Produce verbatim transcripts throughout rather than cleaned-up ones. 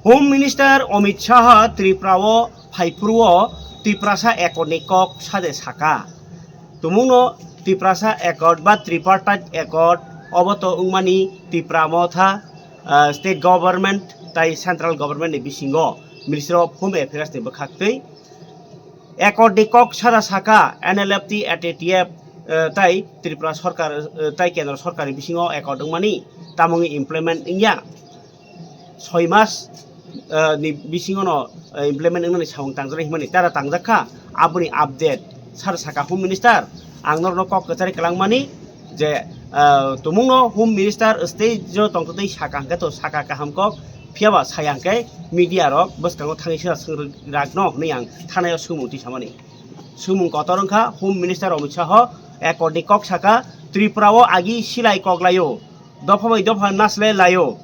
Home Minister Amit Shah Tripura o phaiphuru o Tiprasa accord ni kok sade saka. Tumungno Tiprasa accord ba tripartite accord obo to wngmani Tipra Motha, ah, state government tai central government ni bisingo Ministry of Home Affairs ni bwkhaktwi accord ni kok sara saka N L F T, A T T F, eh, tai Tripura sorkar, eh, tai kendro sorkar ni bisingo accord wngmani tamungni implement wngya. Soi mas, eh, ni bisingo no, eh, implement wngnani samung tangjak himani tara tangjak kha. Aboni update sara saka Home Minister, ang norokno kok kwchari kwlangmani je, eh, tumungno Home Minister stage o tongtwtwi saka hwnkhe to saka kaham kok, phiyaba saya hwnkhe media rok bwskango thangwi sera swngrak no hwnwi ang thanao swngmung twi samani. Swngmung kotor wngkha Home Minister Amit Shah o accord ni kok saka, Tripura o agi silai kok laio, dopha bai dopha naslai laio,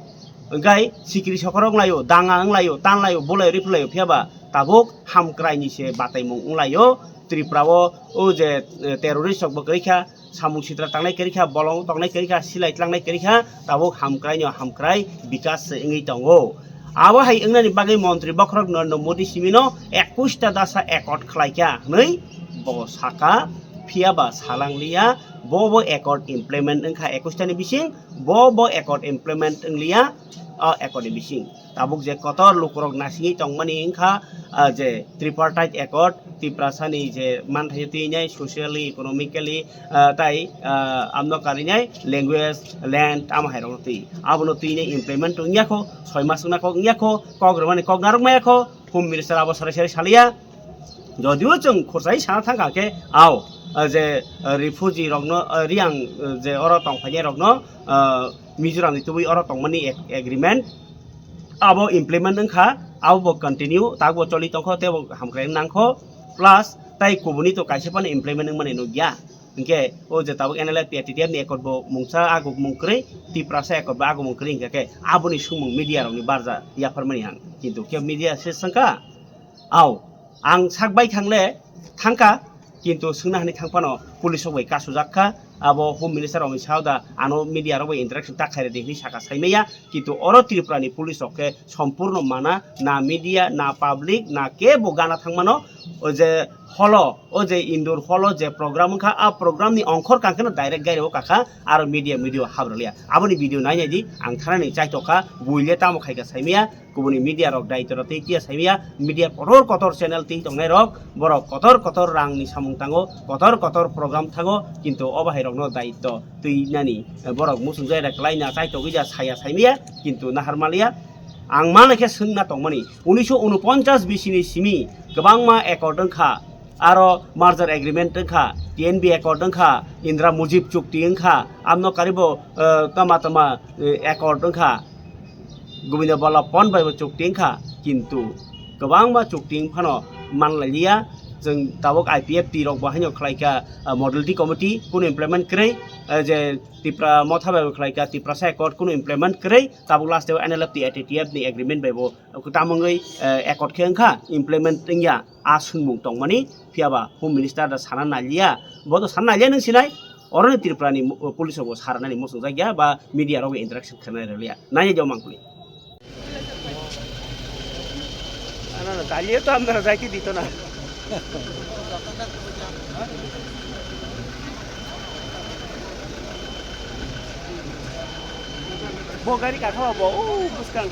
hwnkhe sikiri sokorok laio, danga wng laio, tan laio, bulai riphu laio, phiyaba tabuk hamkrai ni se bataimung wng laio. Tripura o o je, eh, terrorist rok bo kwrwi kha, samung sitra tangnai kwrwi kha, bolong tongnai kwrwi kha, silai tlangnai kwrwi kha, tabuk hamkrai no hamkrai bikas se wngwi tongo. Abo hai wngnani bagwi montri bokhorok Narendra Modi simino ekush ta dasa accord khlai kha hwnwi bo saka, phiyaba salang liya, bo bo accord implement wngkha ekush ta ni bising, bo bo accord implement wng liya, o accord ni bising. Tabuk je kotor lukurok nasingwi tongmani wngkha, ah, je tripartite accord, Tiprasani je manthaino twinai socially, economically, ah, tai, ah, amno karinai language, land, tamo hairokno twi. Abono twinai implement wngya kho, soi mas wngna kok wngya kho, kok rwmani kok narwk maya kho, Home Minister abo sarai sarai saliya. Jodio chwng khorchai sana thangkha khe, ao, ah, je, ah, refugee rokno, ah, Riang, ah, je oro tongphainai rokno, ah, Mizoram ni tubui oro tongmani ag-, agreement abo implement wngkha, abo bo continue, tak bo choli tongkho, tei bo hamkrai nangkho, plus tai kubuni to kaisa phano implement wngmani nukya. Hinkhe o je tabuk N L F T A T T F ni accord bo mungsa aguk mung kwrwi, Tiprasa accord bo aguk mung kwrwi hinkhe khe aboni swngmung media rokni barja yapharmani ang, kintu khe media se swngkha, Ao, ang sak bai thangle thangkha, kintu swngna hani thangphano police rok bai kasujak kha. Abo Home Minister Amit Shah da ano media rok bai interaction ta khairadi hinwi saka saimaya, kintu oro Tripura ni police rok khe sompurno mana, na media, na public, na kebo gana thangmano. O je holo, o je indoor holo je program wngkha, a program ni ongkhor kangkheno direct gaireo kakha, aro media, media habraliya. Aboni video nainai di, ang thanani chaitokha, buile tamo khaika saimaya. Kubuni media rok daitoro tei tiya saimaya, media kotor kotor channel twi tongnai rok, borok kotor kotor rang ni samung tango, kotor kotor program thango, kintu o bahai rokno daitto twi nani, eh, borok muchung jai da kwlai na chai togwi da saya saimaya, kintu nahar maliya. Ang mano khe swngna tongmani, unisho unoponchas bisini simi kwbangma accord wngkha, aro merger agreement wngkha, T N B accord wngkha, Indra Mujib chukti wngkha, amno karibo, eh, tama tama, eh, accord wngkha. Govinda Ballabh Pant bai bo chukti wngkha, kintu kwbangma chukti wngphano manlailiya. Chwng tabuk I P F T rok bo haino khlaikha, ah, modality committee kunu implement kwrwi, ah, je Tipra Motha bai bo khlaikha Tiprasa accord kunu implement kwrwi, tabuk last o N L F T A T T F ni agreement bai bo tamungwi, ah, accord khe wngkha, implement wngya. A swngmung tongmani, phiyaba Home Minister da sana naliya, bo to sana naliya nwng sinai, oroni Tripura ni mu-, police rok bo saranani muchung jakya ba media rok bo interaction khainai rwliya, nai jao mangkuli. না, না, না, জ্বালিয়ে তো আপনারা যাইতে দিত না। Bo gari kakhao bo, o bwskang.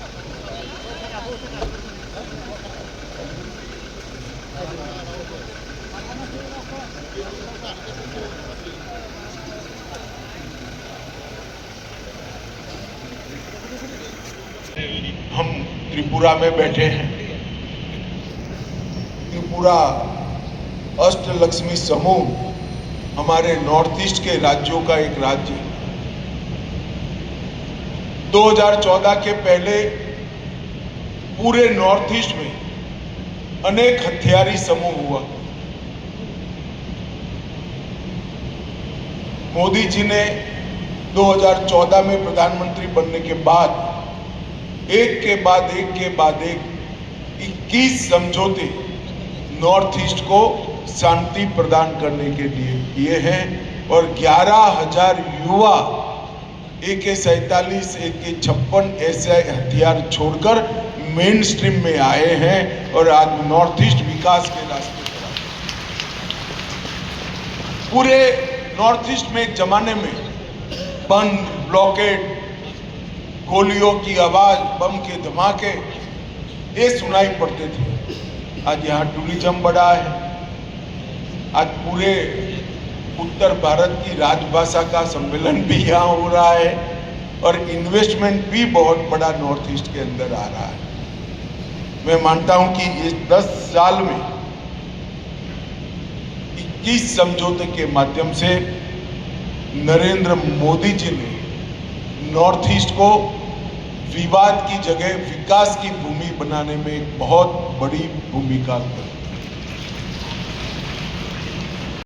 हम त्रिपुरा में बैठे हैं। त्रिपुरा अष्टलक्ष्मी समूह हमारे नॉर्थ ईस्ट के राज्यों का एक राज्य है। दो हज़ार चौदह के पहले पूरे नॉर्थ ईस्ट में अनेक हथियारी समूह हुआ। मोदी जी ने दो हज़ार चौदह में प्रधानमंत्री बनने के बाद एक के बाद एक के बाद एक इक्कीस समझौते नॉर्थ ईस्ट को शांति प्रदान करने के लिए किए हैं और ग्यारह हज़ार युवा ए के सैंतालीस, ए के छप्पन ऐसे हथियार छोड़कर मेन स्ट्रीम में आए हैं और आज नॉर्थ ईस्ट विकास के रास्ते पर आ गए। पूरे नॉर्थ ईस्ट में एक जमाने में बंद, ब्लॉकेड, गोलियों की आवाज, बम के धमाके, ये सुनाई पड़ते थे। आज यहाँ टूरिज्म बढ़ा है। आज पूरे उत्तर भारत की राजभाषा का सम्मेलन भी यहाँ हो रहा है और इन्वेस्टमेंट भी बहुत बड़ा नॉर्थ ईस्ट के अंदर आ रहा है। मैं मानता हूँ कि इस दस साल में इक्कीस समझौते के माध्यम से नरेंद्र मोदी जी ने नॉर्थ ईस्ट को विवाद की जगह विकास की भूमि बनाने में एक बहुत बड़ी भूमिका अदा की।